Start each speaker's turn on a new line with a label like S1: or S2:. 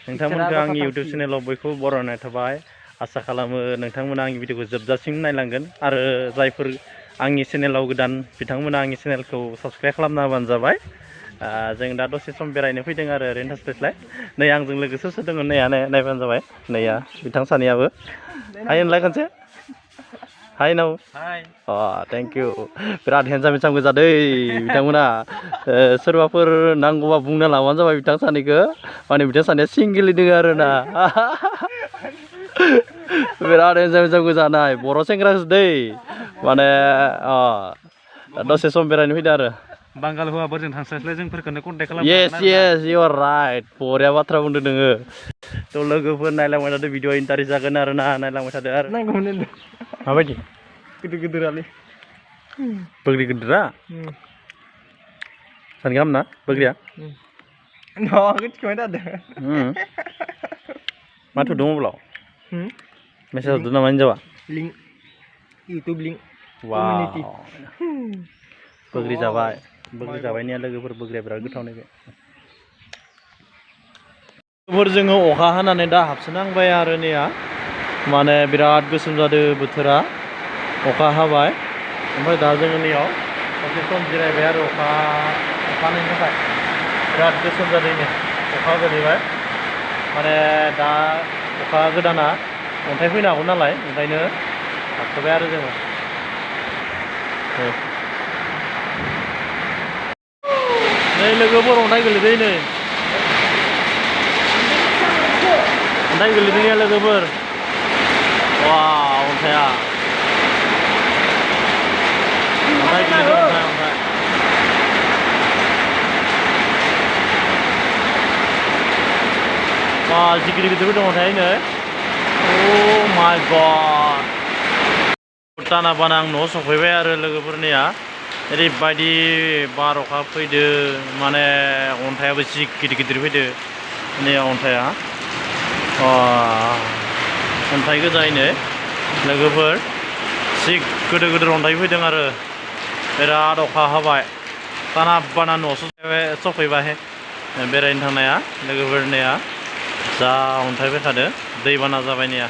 S1: नोंथांमोनखौ आंनि इउटुब चेनेलाव बयखौ बरायनाय थाबाय आसा खालामो नोंथांमोना आंनि भिडिअखौ जोबजासिम नायलांगोन आरो जायफोर आंनि चेनेलाव गोदान बिथांमोना आंनि चेनेलखौ साबस्क्राइब खालामना होबानो जाबाय जों दा दसे सम बेरायनो फैदों आरो ओरैनो थास्लायस्लाय नै आंजों लोगोसे सोर दङ नैया नायबानो जाबाय नैया बिथां सानैयाबो हाय होनलाय खनसे हाय नाव थेंक इउ बिराद हेन्डसाम हेन्डसाम गोजा दै बिथांमोना सोरबाफोर नांगौबा बुंना लाबानो जाबाय बिथां सानैखौ माने बिथां सानैया सिंगेलि दङ आरोना बिराद हेन्डसाम हेन्डसाम गोजा नाय बर' सेंग्रासो दै माने दसे सम बेरायनो फैदों आरो
S2: बांगाल हौवाफोरजों थांस्लायस्लाय जोंफोरखौनो कन्टेक्ट खालामनो
S1: येस इउ आर राइट बरिया बाथ्रा बुंदों नोङो थ' लोगोफोर नायलांबाय थादो भिडिअ इन्टारेस्ट जागोन आरो ना नायलांबाय थादो आरो माबायदि
S2: गिदिर गिदिरालै
S1: बोग्रि गिदिरा सान गाहाम ना बोग्रिया माथो दङ अब्ला मेसेज हरदों नामा हिनजावा
S2: लिंक इउटुब लिंक
S1: वाव बोग्रि जाबाय बोग्रि जाबायनिया लोगोफोर बोग्रिया बिराद गोथाव नैबे लोगोफोर जोङो अखा हानानै दा हाबसोनांबाय आरो नैया माने बिराद गोसोम जादों बोथोरा अखा हाबाय ओमफ्राय दा जोङो नैयाव दसे सम जिरायबाय आरो अखा हानायनि थाखाय बिराद गोसोम जादों नै अखा गोलैबाय माने दा अखा गोदाना अन्थाइ फैनो हागौ नालाय ओंखायनो हाबथ'बाय आरो जोङो नै लोगोफोर अन्थाइ गोलैदों नै अन्थाइ गोलैदों या लोगोफोर वा अन्थाइआ अन्थाइ गोलैदों अन्थाइ वा जि गिदिर गिदिर दङ अन्थाइ नै अ माय गड टाना बाना आं न'आव सफैबाय आरो लोगोफोरनिया ओरैबायदि बार अखा फैदो माने अन्थाइआबो जि गिदिर गिदिर फैदो नै अन्थाइआ अन्थाइ गोजायैनो लोगोफोर जि गोदोर गोदोर अन्थाइ फैदों आरो बिराद अखा हाबाय टाना बाना न'आवसो सफैबाय बेरायनो थांनाया लोगोफोरनिया जा अन्थाइ फैखादो दैबाना जाबाय नैया